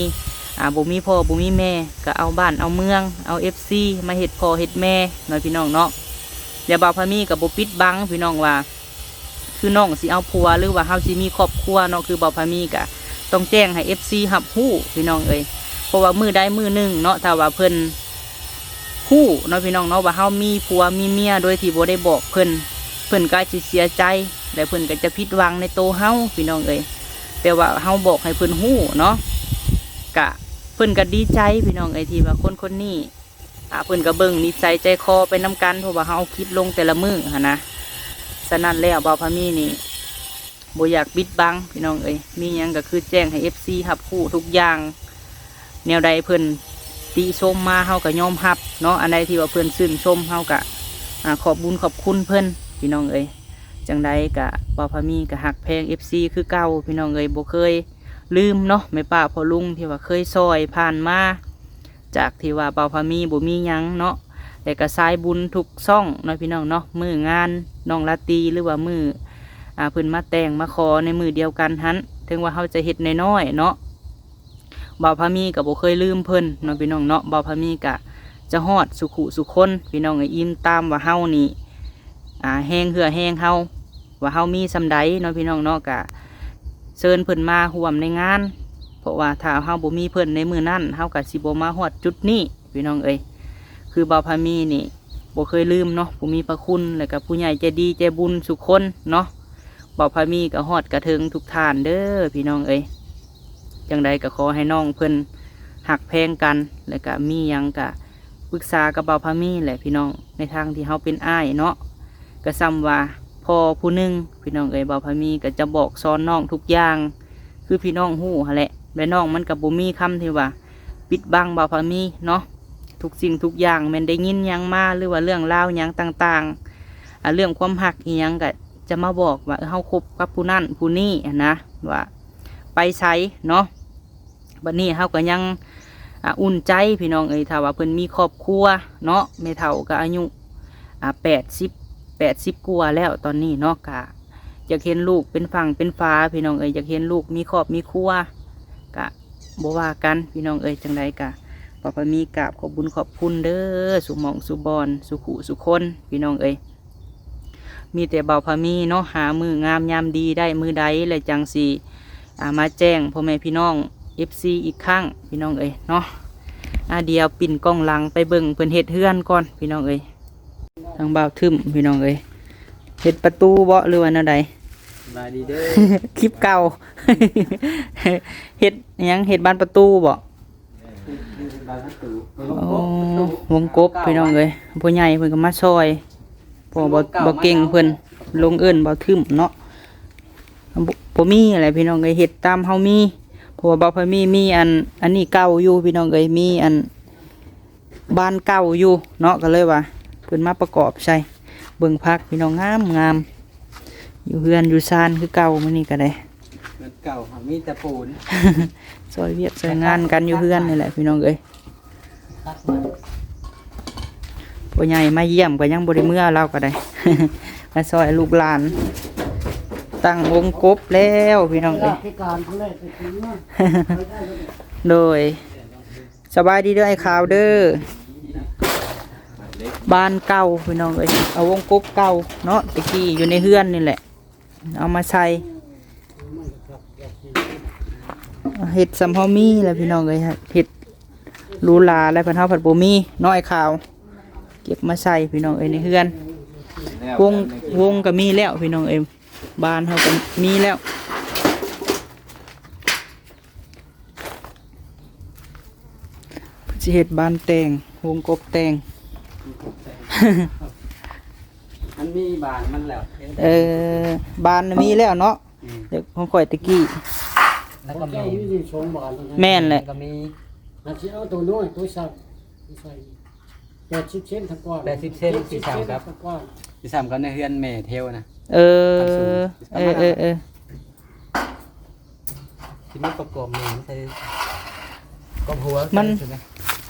ອ່າ ບໍ່ມີພໍ່ບໍ່ມີແມ່ ກໍເອົາບ້ານເອົາເມືອງ ເອົາເອັຟຊີມາເຮັດພໍ່ເຮັດແມ່ເນາະ ພີ່ນ້ອງເນາະ. ແລ້ວບ່າວພາມີກໍບໍ່ປິດບັງ ພີ່ນ້ອງ ວ່າ ຄືນ້ອງຊິເອົາຜົວ ຫຼືວ່າເຮົາຊິມີຄອບຄົວເນາະ ຄືບ່າວພາມີກະຕ້ອງແຈ້ງໃຫ້ເອັຟຊີຮັບຮູ້ ພີ່ນ້ອງເອີຍ. ເພາະວ່າມື້ໃດມື້ໜຶ່ງເນາະ ຖ້າວ່າເພິ່ນຮູ້ເນາະ ພີ່ນ້ອງເນາະ ວ່າເຮົາມີຜົວມີເມຍໂດຍທີ່ບໍ່ໄດ້ບອກເພິ່ນ ເພິ່ນກໍອາດຊິເສຍໃຈ ແລະເພິ່ນກໍຈະຜິດຫວັງໃນໂຕເຮົາ ພີ່ນ້ອງເອີຍ. ແຕ່ວ່າເຮົາບອກໃຫ້ເພິ່ນຮູ້ເນາະ ກະເພິ່ນກໍດີໃຈ ພີ່ນ້ອງເອີຍ ທີ່ວ່າຄົນຄົນນີ້ ອ່າ ເພິ່ນກໍເບິ່ງນິດໄສໃຈຄໍໄປນຳກັນ ເພາະວ່າເຮົາເອົາຄລິບລົງແຕ່ລະມື້ຫັ້ນນະ. ສະນັ້ນແລ້ວ ບ່າວພາມີນີ້ບໍ່ຢາກປິດບັງ ພີ່ນ້ອງເອີຍ ມີຫຍັງກໍຄືແຈ້ງໃຫ້ເອັຟຊີຮັບຮູ້ທຸກຢ່າງ. ແນວໃດເພິ່ນຕິຊົມມາ ເຮົາກໍຍອມຮັບເນາະ, ອັນໃດທີ່ວ່າເພິ່ນຊື່ນຊົມ ເຮົາກໍ ອ່າ ຂອບບຸນຂອບຄຸນເພິ່ນ ພີ່ນ້ອງເອີຍ. ຈັ່ງໃດກໍ ບ່າວພາມີກໍຮັກແພງເອັຟຊີຄືເກົ່າ ພີ່ນ້ອງເອີຍ, ບໍ່ເຄີຍລືມເນາະ ແມ່ປ້າພໍ່ລຸງທີ່ວ່າເຄີຍຊ່ອຍຜ່ານມາ. ຈາກທີ່ວ່າບ່າວພາມີບໍ່ມີຫຍັງເນາະ ແລ້ວກໍສາຍບຸນທຸກຊ່ອງເນາະ ພີ່ນ້ອງເນາະ, ມື້ງານນ້ອງລາຕີ ຫຼືວ່າມື້ ອ່າ ເພິ່ນມາແຕ່ງມາຂໍໃນມື້ດຽວກັນຫັ້ນ ເຖິງວ່າເຮົາຈະເຮັດນ້ອຍໆເນາະ ບ່າວພາມີກໍບໍ່ເຄີຍລືມເພິ່ນເນາະ ພີ່ນ້ອງເນາະ. ບ່າວພາມີກໍຈະຮອດສູ່ຄູ່ສູ່ຄົນ ພີ່ນ້ອງເອີຍ, ອີງຕາມວ່າເຮົານີ້ ອ່າ ແຮງເຫື່ອແຮງເຮົາ ວ່າເຮົາມີສ່ຳໃດເນາະ ພີ່ນ້ອງເນາະ. ກະເຊີນເພິ່ນມາຮ່ວມໃນງານ ເພາະວ່າຖ້າເຮົາບໍ່ມີເພິ່ນໃນມື້ນັ້ນ ເຮົາກະຊິບໍ່ມາຮອດຈຸດນີ້ ພີ່ນ້ອງເອີຍ. ຄືບ່າວພາມີນີ້ບໍ່ເຄີຍລືມເນາະ ຜູ້ມີພະຄຸນ ແລະກະຜູ້ໃຫຍ່ໃຈດີໃຈບຸນສູ່ຄົນເນາະ. ບ່າວພາມີກະຮອດກະເຖິງທຸກທ່ານເດີ ພີ່ນ້ອງເອີຍ. ຈັ່ງໃດກໍຂໍໃຫ້ນ້ອງເພິ່ນຮັກແພງກັນ ແລ້ວກໍມີຫຍັງກໍປຶກສາກັບບ່າວພາມີແຫຼະ ພີ່ນ້ອງ, ໃນທາງທີ່ເຮົາເປັນອ້າຍເນາະ. ກໍສ່ຳວ່າພໍ່ຜູ້ໜຶ່ງ ພີ່ນ້ອງເອີຍ, ບ່າວພາມີກໍຈະບອກສອນນ້ອງທຸກຢ່າງ ຄືພີ່ນ້ອງຮູ້ຫັ້ນແຫຼະ. ແລະນ້ອງມັນກໍບໍ່ມີຄຳທີ່ວ່າປິດບັງບ່າວພາມີເນາະ, ທຸກສິ່ງທຸກຢ່າງແມ່ນໄດ້ຍິນຫຍັງມາ ຫຼືວ່າເລື່ອງລາວຫຍັງຕ່າງໆ ອ່າ ເລື່ອງຄວາມຮັກອີ່ຫຍັງກໍຈະມາບອກວ່າ ເອີ ເຮົາຄົບກັບຜູ້ນັ້ນຜູ້ນີ້ຫັ້ນນະ ວ່າ ໄປໃສເນາະ. ບັດນີ້ເຮົາກໍຍັງ ອ່າ ອຸ່ນໃຈ ພີ່ນ້ອງເອີຍ, ຖ້າວ່າເພິ່ນມີຄອບຄົວເນາະ. ແມ່ເຖົ້າກໍອາຍຸ ອ່າ ແປດສິບ ແປດສິບກວ່າແລ້ວຕອນນີ້ເນາະ, ກະ ຢາກເຫັນລູກເປັນຝັ່ງເປັນຝາພີ່ນ້ອງເອີຍ, ຢາກເຫັນລູກມີຄອບມີຄົວ ກະບໍ່ວ່າກັນພີ່ນ້ອງເອີຍ. ຈັ່ງໃດກະ ບ່າວພາມີກາບຂອບບຸນຂອບຄຸນເດີ ສູ່ໝ່ອງສູ່ບ່ອນ ສູ່ຄູ່ສູ່ຄົນພີ່ນ້ອງເອີຍ. ມີແຕ່ບ່າວພາມີເນາະ ຫາມື້ງາມຍາມດີໄດ້ມື້ໃດ ແລ້ວຈັ່ງຊິ ອ່າ ມາແຈ້ງພໍ່ແມ່ພີ່ນ້ອງເອັຟຊີອີກຄັ້ງພີ່ນ້ອງເອີຍເນາະ. ອ່າ ດຽວປິ່ນກ້ອງຫຼັງໄປເບິ່ງເພິ່ນເຮັດເຮືອນກ່ອນພີ່ນ້ອງເອີຍ. ທາງບ່າວທຶມພີ່ນ້ອງເອີຍ ເຮັດປະຕູເບາະ ຫຼືວ່າແນວໃດ? ສະບາຍດີເດີ ຄລິບເກົ່າ ເຮັດຫຍັງ? ເຮັດບານປະຕູເບາະ? ໂອ້ ວົງກົບພີ່ນ້ອງເອີຍ. ພໍ່ໃຫຍ່ເພິ່ນກໍມາຊ່ອຍ ເພາະວ່າບໍ່ ບໍ່ເກັ່ງເພິ່ນ ລົງເອີ້ນບ່າວທຶມເນາະ. ບໍ່ ບໍ່ມີແຫຼະພີ່ນ້ອງເອີຍ ເຮັດຕາມເຮົາມີ ເພາະວ່າບ່າວພາມີມີອັນ ອັນນີ້ເກົ່າຢູ່ພີ່ນ້ອງເອີຍ ມີອັນ ບານເກົ່າຢູ່ເນາະ ກໍເລີຍວ່າເພິ່ນມາປະກອບໃສ່. ເບິ່ງຜັກພີ່ນ້ອງ ງາມໆ ຢູ່ເຮືອນຢູ່ຊານຄືເກົ່າ. ມື້ນີ້ກໍໄດ້ ເຮືອນເກົ່າ ມີແຕ່ປູນ ຊ່ອຍວຽກຊ່ອຍງານກັນຢູ່ເຮືອນນີ້ແຫຼະພີ່ນ້ອງເອີຍ. ພໍ່ໃຫຍ່ມາຢ້ຽມກໍຍັງບໍ່ໄດ້ເມືອ ລາວກໍໄດ້ ມາຊ່ອຍລູກຫຼານ ຕັ້ງວົງກົບແລ້ວພີ່ນ້ອງເອີຍ. ໂດຍ ສະບາຍດີເດີອ້າຍຂາວເດີ. ບານເກົ່າພີ່ນ້ອງເອີຍ ເອົາວົງກົບເກົ່າເນາະ ແຕ່ກີ້ຢູ່ໃນເຮືອນນີ້ແຫຼະ ເອົາມາໃສ່ ເຮັດສ່ຳເຮົາມີແຫຼະພີ່ນ້ອງເອີຍ. ເຮັດຫຼູຫຼາແລ້ວ ເພິ່ນເຮົາພັດບໍ່ມີເນາະອ້າຍຂາວ ເກັບມາໃສ່ພີ່ນ້ອງເອີຍໃນເຮືອນ. ວົງ ວົງກໍມີແລ້ວພີ່ນ້ອງເອີຍ ບານເຮົາກໍມີແລ້ວ. ເພິ່ນຊິເຮັດບານແຕ່ງ ວົງກົບແຕ່ງ ມັນມີບານມັນແລ້ວ. ເອີ ບານມີແລ້ວເນາະ. ອືມ ເດັກຂອງຂ້ອຍແຕ່ກີ້ ແລ້ວກໍມີ ຂອງເຈົ້າມີຢູ່ສອງບານ. ແມ່ນແຫຼະ ກໍມີ ອາດຊິເອົາໂຕນ້ອຍໂຕສັ້ນໃສ່ ແປດສິບເຊັນທາງກວ້າງ ແປດສິບເຊັນ ສີ່ສິບເຊັນ ສີ່ສິບເຊັນ ທາງກວ້າງ ສີ່ສິບເຊັນ ກໍໃນເຮືອນແມ່ແຖວນະ. ເອີ ເອີ ເອີ ຊິມາປະກອບແມ່ນໃສ່ກອບຫົວ ມັນ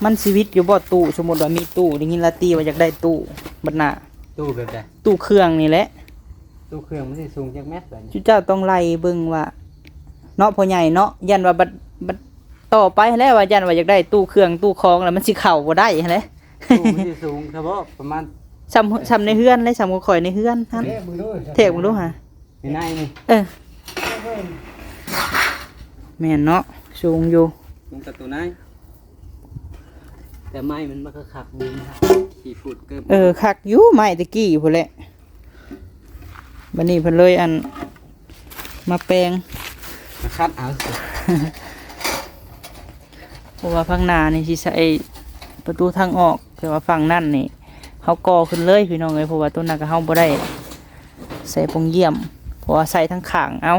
ມັນຊີວິດຢູ່ບໍ່ຕູ້? ສົມມຸດວ່າມີຕູ້ ໄດ້ຍິນລາຕີວ່າຢາກໄດ້ຕູ້ບັດໜ້າ. ຕູ້ແບບໃດ? ຕູ້ເຄື່ອງນີ້ແຫຼະ. ຕູ້ເຄື່ອງມັນຊິສູງຈັກແມັດບາດນີ້? ຈຸເຈົ້າຕ້ອງໄລ່ເບິ່ງວ່າ ເນາະ ພໍ່ໃຫຍ່ເນາະ ຢ້ານວ່າບັດ ບັດຕໍ່ໄປຫັ້ນແຫຼະ ວ່າຢ້ານວ່າຢາກໄດ້ຕູ້ເຄື່ອງຕູ້ຂອງ ແລ້ວມັນຊິເຂົ້າບໍ່ໄດ້ຫັ້ນແຫຼະ. ຕູ້ມັນຊິສູງສະເພາະປະມານ ສ່ຳ ສ່ຳໃນເຮືອນເລີຍ ສ່ຳຂອງຂ້ອຍໃນເຮືອນຫັ້ນ. ແທກເບິ່ງດູ ແທກເບິ່ງດູຫາ ໃນໃນນີ້ ເອີ ແມ່ນເນາະ ສູງຢູ່ ສູງກວ່າໂຕໃນ ແຕ່ໄມ້ມັນ ມັນກໍຄັກດີນະ ຂີ້ຝຸ່ນເກີບ. ເອີ ຄັກຢູ່ ໄມ້ແຕ່ກີ້ພຸ້ນແຫຼະ. ບັດນີ້ເພິ່ນເລີຍ ອັນ ມາແປງ ມາຂັດເອົາ ເພາະວ່າຝັ່ງໜ້ານີ້ຊິໃສ່ປະຕູທາງອອກ ແຕ່ວ່າຝັ່ງນັ້ນນີ້ເຮົາກໍ່ຂຶ້ນເລີຍພີ່ນ້ອງເອີຍ. ເພາະວ່າໂຕນັ້ນກໍເຮົາບໍ່ໄດ້ໃສ່ປ່ອງຢ້ຽມ ເພາະວ່າໃສ່ທາງຂ້າງເອົາ.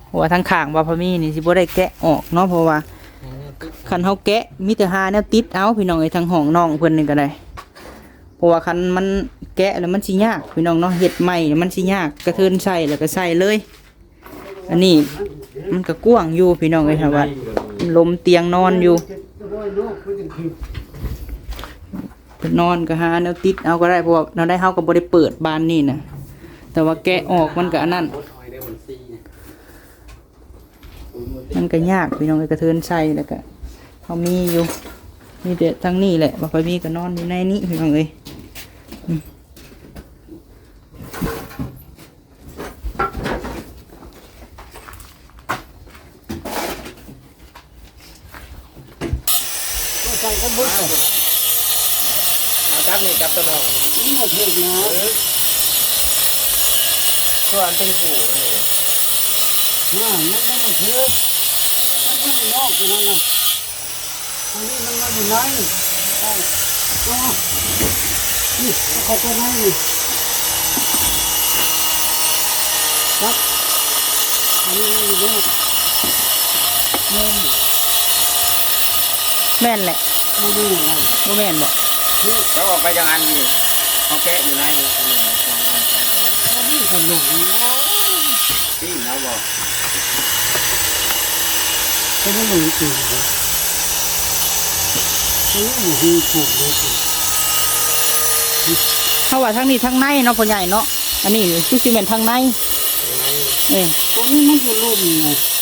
ເພາະວ່າທາງຂ້າງບ່າວພາມີນີ້ຊິບໍ່ໄດ້ແກະອອກເນາະ ເພາະວ່າຄັນເຮົາແກະມີແຕ່ຫາແນວຕິດເອົາພີ່ນ້ອງເອີຍ. ທາງຫ້ອງນ້ອງເພິ່ນນີ້ກໍໄດ້ ເພາະວ່າຄັນມັນແກະແລ້ວມັນຊິຍາກພີ່ນ້ອງເນາະ ເຮັດໃໝ່ແລ້ວມັນຊິຍາກ ກະເທີນໃສ່ແລ້ວກໍໃສ່ເລີຍ. ອັນນີ້ມັນກໍກວ້າງຢູ່ພີ່ນ້ອງເອີຍ ຖ້າວ່າລົມຕຽງນອນຢູ່ ນອນກໍຫາແນວຕິດເອົາກໍໄດ້ ເພາະວ່າແນວໃດເຮົາກໍບໍ່ໄດ້ເປີດບານນີ້ນະ ແຕ່ວ່າແກະອອກມັນກໍອັນນັ້ນ ມັນກໍຍາກພີ່ນ້ອງເອີຍ ກະເທີນໃສ່ແລ້ວກໍເຮົາມີຢູ່ ມີແຕ່ທາງນີ້ແຫຼະ ບໍ່ຄ່ອຍມີກໍນອນຢູ່ໃນນີ້ພີ່ນ້ອງເອີຍ. ໃສ່ກັນເບິດ ເອົາທັງນີ້ກັບຕົ້ນຫອມ ມັນບໍ່ຖືກນະ ເອີ ສ່ວນທີ່ປູກມັນນີ້ ອ່າ ມັນບໍ່ຖືກ ມັນຢູ່ນອກອັນນັ້ນນະ. ອັນນີ້ມັນມາຢູ່ໃນ ເອົາ ເອົາ ນີ້ ເອົາເຂົ້າໄປໃນນີ້ ຄັບ ອັນນີ້ມັນຢູ່ໃນ ແມ່ນແຫຼະ ບໍ່ແມ່ນແຫຼະ ບໍ່ແມ່ນແຫຼະ ແລ້ວອອກໄປຈັກອັນນີ້ ເຮົາແກະຢູ່ໃນນີ້ ອັນນີ້ສະຫຼຸບນີ້ ປີ້ງເອົາບໍ່? ກໍບໍ່ຮູ້ອີກເດ້ ກໍຍັງບໍ່ຮູ້ອີກເດ້. ເຮົາວ່າທາງນີ້ທາງໃນເນາະ ພໍ່ໃຫຍ່ເນາະ. ອັນນີ້ຄືຊິແມ່ນທາງໃນ. ເອີ ອັນນີ້ມັນຄືລຸ່ມນີ້.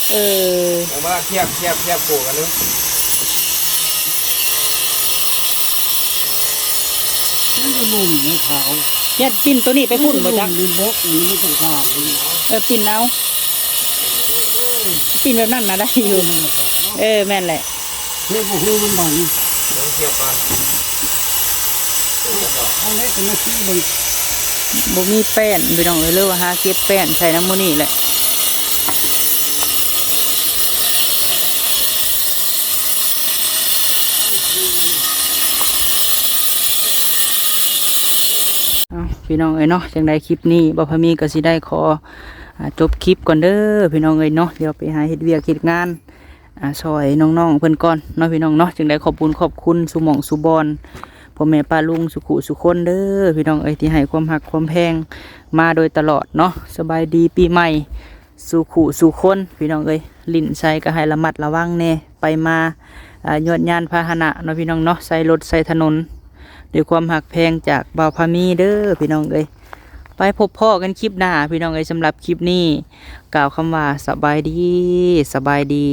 ເອີ ແຕ່ວ່າທຽບ ທຽບ ທຽບໂກກັນເດີ. ມັນຄືລຸ່ມຂາວ. ຢ້ານປິ່ນໂຕນີ້ໄປພຸ້ນບໍ່ຈັກ. ນີ້ບົກ ນີ້ມັນກາງໆ ນີ້. ເອີ ປິ່ນເອົາ. ເອີ ປິ່ນແບບນັ້ນນະໄດ້ຢູ່. ເອີ ແມ່ນແຫຼະ. ເຮັດບໍ່ຮູ້ມັນບາດນີ້. ເບິ່ງທຽບກ່ອນ. ເອົາແຫຼະ ກໍມາຊີ້ເບິ່ງ. ບໍ່ມີແປ້ນພີ່ນ້ອງເອີຍ ເລີຍວ່າຫາເກັບແປ້ນໃສ່ນຳມື້ນີ້ແຫຼະ. ເອົາ ພີ່ນ້ອງເອີຍເນາະ, ຈັ່ງໃດຄລິບນີ້ບ່າວພາມີກໍຊິໄດ້ຂໍ ອ່າ ຈົບຄລິບກ່ອນເດີພີ່ນ້ອງເອີຍເນາະ. ດຽວໄປຫາເຮັດວຽກເຮັດງານ ອ່າ ຊ່ອຍນ້ອງໆເພິ່ນກ່ອນເນາະ ພີ່ນ້ອງເນາະ. ຈຶ່ງໄດ້ຂອບບຸນຂອບຄຸນສູ່ໝ່ອງສູ່ບ່ອນ ພໍ່ແມ່ປ້າລຸງສູ່ຄູ່ສູ່ຄົນເດີພີ່ນ້ອງເອີຍ ທີ່ໃຫ້ຄວາມຮັກຄວາມແພງມາໂດຍຕະຫຼອດເນາະ. ສະບາຍດີປີໃໝ່ສູ່ຄູ່ສູ່ຄົນພີ່ນ້ອງເອີຍ. ຫຼິ້ນໃສກໍໃຫ້ລະມັດລະວັງແດ່ ໄປມາ ອ່າ ຍວດຍານພາຫະນະເນາະ ພີ່ນ້ອງເນາະ, ໃຊ້ລົດໃຊ້ຖະໜົນ ດ້ວຍຄວາມຮັກແພງຈາກບ່າວພາມີເດີພີ່ນ້ອງເອີຍ. ໄປພົບພໍ້ກັນຄລິບໜ້າພີ່ນ້ອງເອີຍ. ສຳລັບຄລິບນີ້ ກ່າວຄຳວ່າ ສະບາຍດີ ສະບາຍດີ.